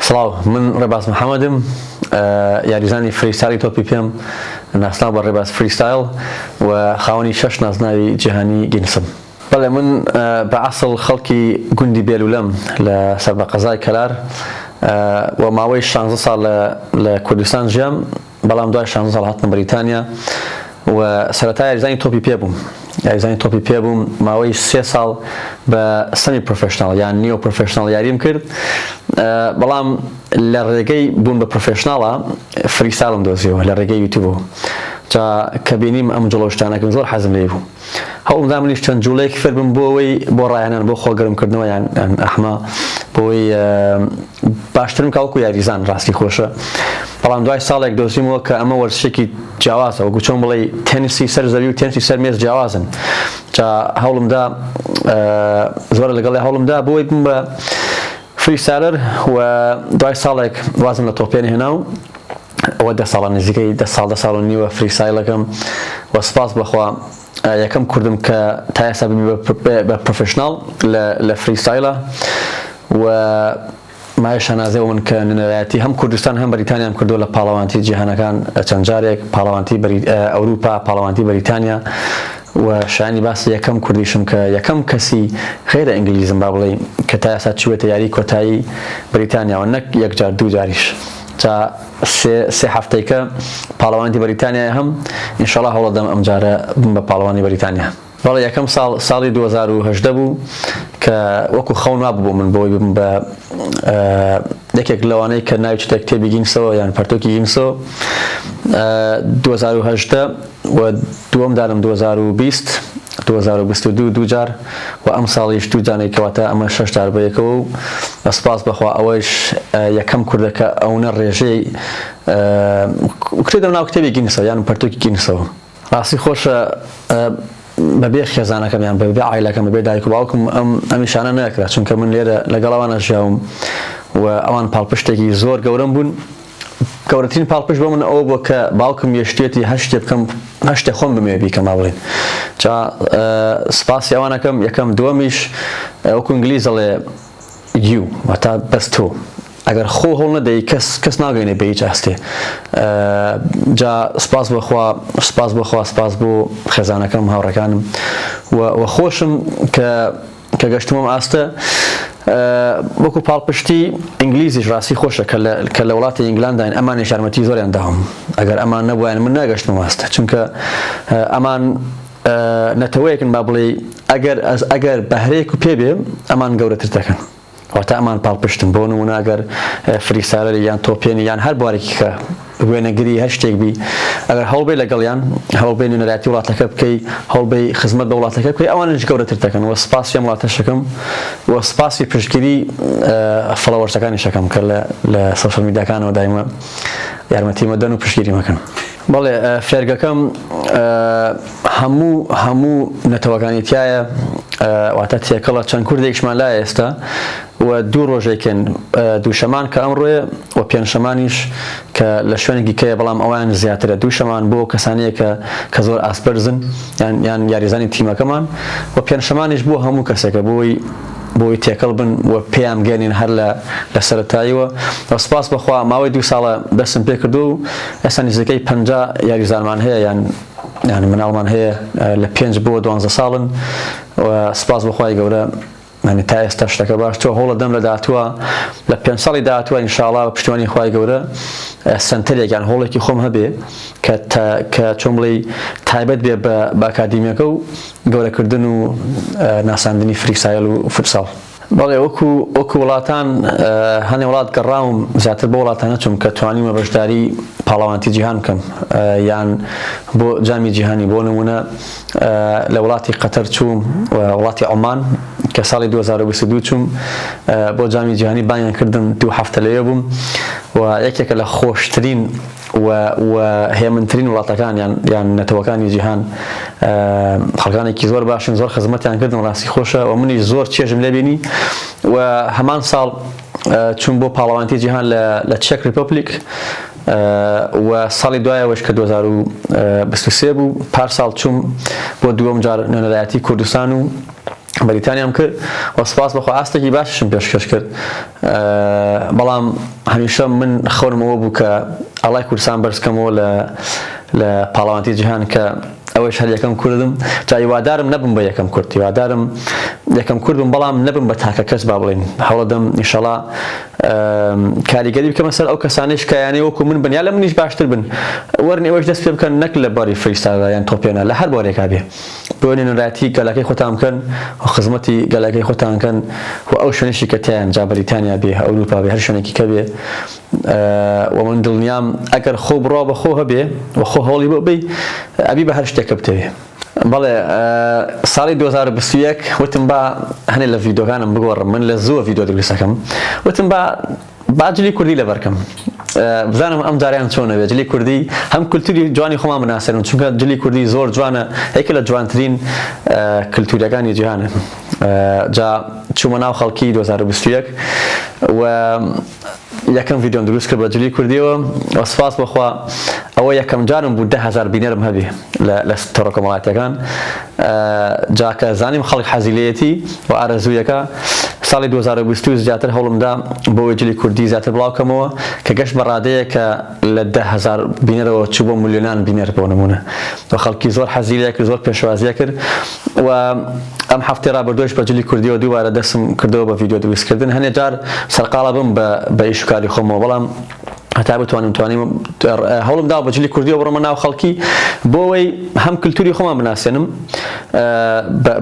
سڵاو من ڕێباز محەمەدم یاریزانی freestyle ی تۆپی پێم ناسناو بە ڕێباز freestyle و خاوەنی شەش نازناوی جیهانی گینسم. بەڵێ من بە عەسڵ خەڵکی گوندی بێلولەم لە سەر بە قەزای کەلار و ماوەی شانزە ساڵ لە کوردستان ژیام بەڵام دوای شانزە ساڵ هاتمە بەریتانیا و سەرەتا یاریزانی تۆپی پێ بووم یاریزانی تۆپی پێ بووم ماوەی سێ ساڵ بە semi professional یان neo professional یاریم کرد بەڵام لە ڕێگەی بوون بە professional ە freestyle م دۆزیەوە لە ڕێگەی یوتیوبەوە جا کە بینیم ئەم جوڵە و شتانەکەم زۆر حەزم لێی بوو هەوڵمدا منیش چەند جوڵەیەک فێر بم بۆ ئەوەی بۆ ڕاهێنان بۆ خۆ گەرمکردنەوە یان ئەحما بۆ ئەوەی باشترم کە وەکو یاریزان ڕاستی خۆشە بەڵام دوای ساڵێک دۆزیمەوە کە ئەمە وەرزشێکی جیاوازە وەکو چۆن بڵێی تێنسی سەر زەوی و تێنسی سەر مێز جیاوازن جا هەوڵمدا زۆر لەگەڵی هەوڵمدا بۆی بم بە freestyler و دوای ساڵێک وازم لە تۆپێن هێنا و ئەوە دە ساڵە نزیکەی دە ساڵ دە ساڵ و نیوە freestyle ەکەم و سپاس بەخوا یەکەم کوردم کە تا ئێستا ببی بە professional لە freestyle ە و مایە شانازی من کە نوێنەرایەتی هەم کوردستان هەم بەریتانیام کردووە لە پاڵەوانتی جیهانەکان چەند جارێک پاڵەوانتی ئەوروپا پاڵەوانتی بەریتانیا و شایانی باسە یەکەم کوردیشم کە یەکەم کەسی غەیرە ئینگلیزم با بڵێین کە تا ئێستا چووەتە یاری کۆتایی بەریتانیاوە نەک یەک جار دوو جاریش جا سێ سێ هەفتەیکە پاڵەوانێتی بەریتانیایە هەم ئینشەڵا هەوڵەدەم ئەمجارە بم بە پاڵەوانی بەریتانیا. بەڵێ یەکەم ساڵ ساڵی 2018 بوو کە وەکو خەون وابوو بۆ من بۆی ببم بە یەکێک لەوانەی کە ناوی چێتە کتێبی گینسەوە یان پەرتۆکی گینسەوە 2018 و دووەم دارم 2020 2022 دوو جار و ئەم ساڵیش دوو جانەی کەواتە ئەمە شەش جار بەیەکەوە و سپاس بەخوا ئەوەیش یەکەم کوردە کە ئەونە ڕێژەی کتێبم ناو کتێبی گینسەوە یان پەرتوکی گینسەوە. ڕاستی خۆشە بەبێ خێزانەکەم یان بەبێ عایلەکەم بەبێ دایک و باوکم ئەم ئەم ئیشانە نەکرا چونکە من لێرە لەگەڵ ئەوانە ژیاوم و ئەوان پاڵپشتێکی زۆر گەورەم بوون گەورەترین پاڵپشت بۆ من ئەوە بووە کە باوکم یەشتێتی هەر شتێ بکەم هەر شتێ خۆم بمەوێ بیکەم با بڵێین جا سپاسی ئەوانەکەم یەکەم دووەمیش وەکو ئینگلیز دەڵێ you واتا بەس تۆ ئەگەر خۆ هەوڵ نەدەی کەس کەس ناگەینێ بە هیچ ئاستێ جا سپاس بۆ خوا سپاس بۆ خوا سپاس بۆ خێزانەکەم هاوڕێکانم و خۆشم کە کە گەشتمەم ئاستە وەکو پاڵپشتی ئینگلیزیش ڕاستی خۆشە کە لە کە لە وڵاتی ئینگلانداین ئەمانیش یارمەتی زۆریان داوم ئەگەر ئەمان نەبووایان من ناگەشتمە ئاستە چونکە ئەمان نەتەوەیەکن با بڵێ ئەگەر ئەز ئەگەر بەهرەیەک و پێ بێ ئەمان گەورەتر دەکەن واتە ئەمان پاڵپشتن بۆ نموونە ئەگەر freestyler ی یان تۆپێنی یان هەر بوارێکی کە وێنەگری هەر شتێک بی ئەگەر هەوڵبەی لەگەڵیان هەوڵبەی نوێنەرایەتی وڵاتەکە بکەی هەوڵبەی خزمەت بە وڵاتەکە بکەی ئەوانیش گەورەتر دەکەن و سپاسی ئەم وڵاتەشەکەم و سپاسی پشتگیری followers ەکانیشەکەم کە لە لە social media کانەوە دایمە یارمەتیمە دەن و پشتگیریمەکەن. بەڵێ فێرگەکەم هەموو هەموو نەتەوەکانی تایە واتە تێکەڵە چەند کوردێکشمان لایە ئێستا و دوو ڕۆژێکن دووشەمان کە ئەمڕۆیە و پێنجشەمانیش کە لە شوێنێکی کەیە بەڵام ئەوان زیاترە دووشەمان بۆ کەسانەیە کە کە زۆر ئاستبەرزن یان یان یاریزانی تیمەکەمان و پێنجشەمانیش بۆ هەموو کەسێکە بۆی بۆی تێکەڵ بن و پێیان بگەێنین هەر لە لە سەرەتاییەوە و سپاس بەخوا ماوەی دوو ساڵە دەستم پێ کردو و ئێستا نزیکەی 50 یاریزانمان هەیە یان یان مناڵمان هەیە لە پێنج بۆ دوانزە ساڵن و سپاس بەخوای گەورە یانی تا ئێستا شتەکە باش چوە هەوڵە دەم لە داهاتوە لە پێنج ساڵی داهاتوە ان شاء اللە بە پشتیوانی خوای گەورە سەنتەرێک یان هۆڵێکی خۆم هەبێ کە کە چۆن بڵێی تایبەت بێ بە بە ئەکادیمیەکە و گەورەکردن و ناساندنی freestyle و فوتساڵ. بەڵێ وەکو وەکو وڵاتان هەنێ وڵات گەڕاوم زیاتر بۆ وڵاتانە چوم کە توانیومە بەشداری پاڵەوانتی جیهان بکەم یان بۆ جامی جیهانی بۆ نمونە لە وڵاتی قەتەر چووم و وڵاتی عومان کە ساڵی 2022 چووم بۆ جامی جیهانی بانگیان کردم دوو هەفتە لەوێ بووم و یەکێکە لە خۆشترین و و هێمنترین وڵاتەکان یان یان نەتەوەکانی جیهان خەڵکانێکی زۆر باشن زۆر خزمەتیان کردم ڕاستی خۆشە و منیش زۆر چێژم لێبینی و هەمان ساڵ چوون بۆ پاڵەوانتی جیهان لە لە Czech Republic و ساڵی دوایەوەش کە 2023 بوو پار ساڵ چووم بۆ دووەم جار نوێنەرایەتی کوردستان و بەریتانیام کرد و سپاس بەخوا ئاستێکی باشیشم پێشکەش کرد بەڵام هەمیشە من خەونم ئەوە بوو کە ئاڵای کوردستان بەرزکەمەوە لە لە پاڵەوانتی جیهان کە ئەوەش هەر یەکەم کوردم جا هیوادارم نەبم بە یەکەم کورد هیوادارم یەکەم کورد بم بەڵام نەبم بە تاکە کەس با بڵێین هەوڵەدەم ئینشەڵا کاریگەری بکەمە سەر ئەو کەسانەیش کە یانەی وەکو من بن یا لە منیش باشتر بن وەرن ئێوەش دەست پێ بکەن نەک لە بواری freestyle ا یان تۆپێنە لە هەر بوارێکا بێ بۆ نوێنەرایەتی گەلەکەی خۆتان بکەن و خزمەتی گەلەکەی خۆتان کەن و ئەو شوێنەشی کە تیایان جا بەریتانیا بێ ئەوروپا بێ هەر شوێنێکی کە بێ و من دڵنیام ئەگەر خۆ بڕوا بە خۆ هەبێ و خۆ هەوڵی بۆ بی ئەبی بە هەر شتێک کە بتەوێ. بەڵێ ساڵی 2021 وتم با هەنێ لە ڤیدۆکانم بگۆڕم من لە زووە ڤیدۆ دروستەکەم وتم با با جلی کوردی لەبەرکەم بزانم ئەم جاریان چۆنە بێ جلی کوردی هەم کولتوری جوانی خۆمان بناسێنم چونکە جلی کوردی زۆر جوانە یەکێ لە جوانترین کلتوریەکانی جیهانە جا چوومە ناو خەڵکی 2021 و یەکەم ڤیدیۆم دروست کرد بە جلی کوردیەوە و سپاس بەخوا ئەوە یەکەم جارم بوو 10,000 بینەرم هەبێ لە تۆڕە کۆمەڵایەتیەکان جا کە زانیم خەڵک حەزی لێیەتی و ئارەزوویەکە ساڵی 2022 زیاتر هەوڵمدا بۆ ئەوەی جلی کوردی زیاتر بڵاو کەمەوە کە گەشت بە ڕادەیە کە لە 10,000 بینەرەوە چوو بۆ ملیۆنان بینەر بۆ نمونە و خەڵکی زۆر حەزی لێ کرد زۆر پێشوازیە کرد و ئەم هەفتەی ڕابردووش بە جلی کوردیەوە دووبارە دەستم کردەوە بە ڤیدیۆ دروستکردن هەنێ جار سەرقاڵە بم بە ئیش و کاری خۆمەوە بەڵام هەتا بتوانم توانیم هەوڵم داوە بە جلی کوردیەوە بڕۆمە ناو خەڵکی بۆ ئەوەی هەم کلتوری خۆمان بناسێنم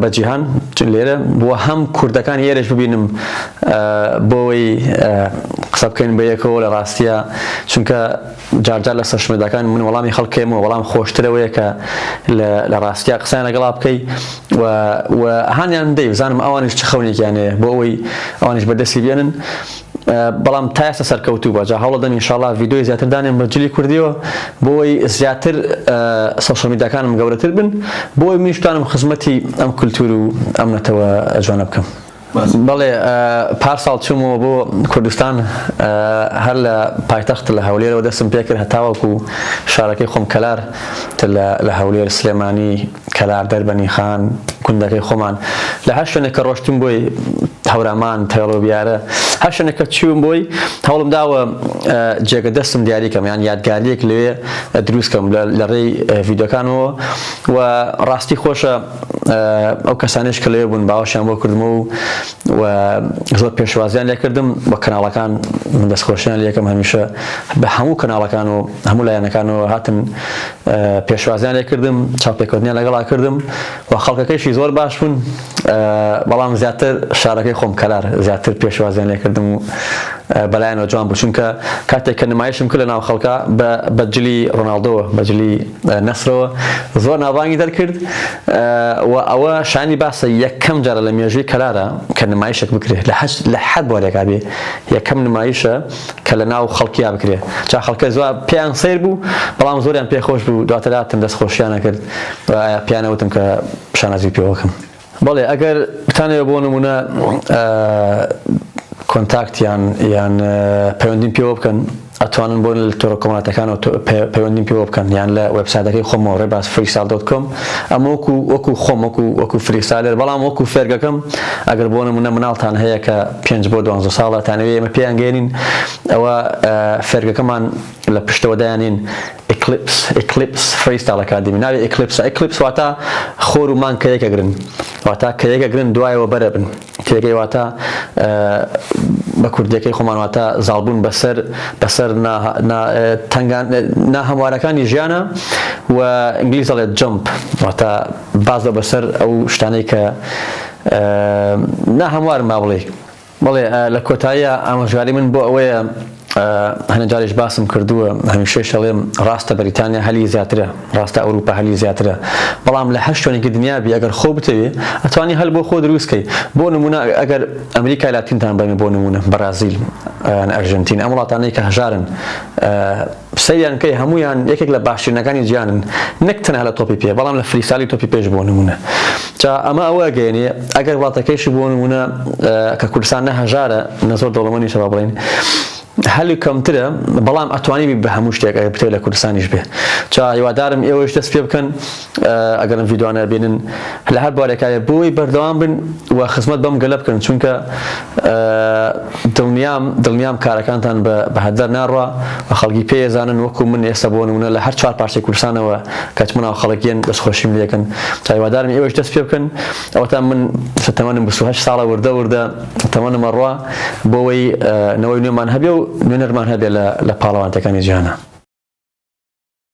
بە جیهان چون لێرە بۆ هەم کوردەکان ئێرەش ببینم بۆ ئەوەی قسە بکەین بە یەکەوە لە ڕاستیە چونکە جارجار لە social media کان من وەڵامی خەڵکێمەوە بەڵام خۆشترەوەیە کە لە ڕاستیا قسەیان لەگەڵا بکەی و و هانیان بدەی بزانم ئەوانیش چ خەونێکیان هەیە بۆ ئەوەی ئەوانیش بەدەستی بێنن بەڵام تا ئێستا سەرکەوتوو بووە جا هەوڵەدەم ئینشاڵا ڤیدیۆی زیاتر دانێم بە جلی کوردیەوە بۆ ئەوەی زیاتر social media کانم گەورەتر بن بۆ ئەوەی منیش بتوانم خزمەتی ئەم کولتوور و ئەم نەتەوە جوانە بکەم. بەڵێ پار ساڵ چوومەوە بۆ کوردستان هەر لە پایتەخت لە هەولێرەوە دەستم پێکرد هەتاوەکو شارەکەی خۆم کەلار تر لە هەولێر سلێمانی کەلار دەربەنیخان گوندەکەی خۆمان لە هەر شوێنێک کە ڕۆشتم بۆی هەورامان تەوێڵ و بیارە هەر شوێنێک کە چووم بۆی هەوڵم داوە جێگە دەستم دیاری کەم یان یادگاریەک لەوێ دروست کەم لە ڕێی ڤیدیۆکانەوە و ڕاستی خۆشە ئەو کەسانێش کە لەوێ بوون باوەشیان بۆ کردمەوە و و زۆر پێشوازیان لێکردم و کەناڵەکان من دەستخۆشیان لێکەم هەمیشە بە هەموو کەناڵەکان و هەموو لایەنەکانەوە هاتن پێشوازیان لێکردم چاوپێکەوتنیان لەگەڵا کردم و خەڵکەکەیشی زۆر باش بوون بەڵام زیاتر شارەکەی خۆم کەلار زیاتر پێشوازیان لێکردم و بەلایەنەوە جوان بوو چونکە کاتێک کە نمایشم کرد لە ناو خەڵکە بە جلی ڕۆناڵدۆوە بە جلی نەسرەوە زۆر ناوبانگی دەرکرد و ئەوە شانی باسە یەکەم جارە لە مێژووی کەلارە کە نمایشێک بکرێت لە هەش لە هەر بوارێکا بێ یەکەم نمایشە کە لە ناو خەڵکیا بکرێ جا خەڵکە زۆر پێیان سەیر بوو بەڵام زۆریان پێ خۆش بوو دواتر هاتن دەست خۆشیانە کرد و پێیانە وتم کە شانازی پێوەکەم. بەڵێ ئەگەر بتانەوێ بۆ نمونە contact یان یان پەیوەندیم پێوە بکەن ئەتوانن بۆ لە تۆڕە کۆمەڵاتەکانەوە پەیوەندیم پێوە بکەن یان لە وێبسایتەکەی خۆمەوە ڕێباز freestyle dot com ئەمە وەکو وەکو خۆم وەکو وەکو freestyler بەڵام وەکو فێرگەکەم ئەگەر بۆ نمونە مناڵتان هەیە کە پێنج بۆ دوانزە ساڵە تانەوێ ئێمە پێیان گەێنین ئەوە فێرگەکەمان لە پشتەوە دایانین Eclipse Eclipse Freestyle Academy ناوی Eclipse Eclipse واتە خۆر و مانگ کە یەکەگرن واتە کە یەکەگرن دوایەوە بەرەبن تێگەی واتە بە کوردیەکەی خۆمان واتە زاڵبوون بەسەر بەسەر تەنگان ناهەموارەکانی ژیانە و ئینگلیز دەڵێت jump واتە بازە بەسەر ئەو شتانەی کە ناهەموارن با بڵێ بەڵێ لە کۆتاییا ئامۆژگاری من بۆ ئەوەیە هەنێ جاریش باسم کردووە هەمیشەیش ئەڵێم ڕاستە بەریتانیا هەلی زیاترە ڕاستە ئەوروپا هەلی زیاترە بەڵام لە هەر شوێنێکی دنیا بی ئەگەر خۆ بتەوێ ئەتوانی هەل بۆ خۆ دروست کەی بۆ نمونە ئەگەر ئەمریکای لاتینتان بەمێ بۆ نمونە بەرازیل ئەرژەنتین ئەم وڵاتانەی کە هەژارن سەیریان کەی هەموویان یەکێک لە باشترینەکانی جیهانن نەک تەنها لە تۆپی پێ بەڵام لە freestyle ی تۆپی پێش بۆ نمونە جا ئەمە ئەوە ئەگەیەنێ ئەگەر وڵاتەکەیشی بۆ نمونە کە کوردستان نە هەژارە نە زۆر دەوڵەمەنیشە با بڵێین. هەلی کەمترە بەڵام ئەتوانی بی بە هەموو شتێک ئەگەر بتەوێت لە کوردستانیش بێ چا هیوادارم ئێوەش دەست پێ بکەن ئەگەر ئەم ڤیدیۆانە بینن لە هەر بوارێکا بۆی بەردەوام بن و خزمەت بەم گەلە بکەن چونکە دڵنیام دڵنیام کارەکانتان بە هەدەر ناڕوا و خەڵکی پێ زانن وەکو من ئێستا بۆ نمونە لە هەر چوار پارچەی کوردستانەوە کەچمە ناو خەڵک یەن دەستخۆشیم لێکەن تا هیوادارم ئێوەش دەست پێ بکەن ئەوەتا من تەمەنم 28 ساڵە وردە وردە تەمەنم ئەڕوا بۆ ئەوەی نەوەی نوێمان هەبێ و نوێنەرمان هەبێ لە پاڵەوانتەکانی جیهانە.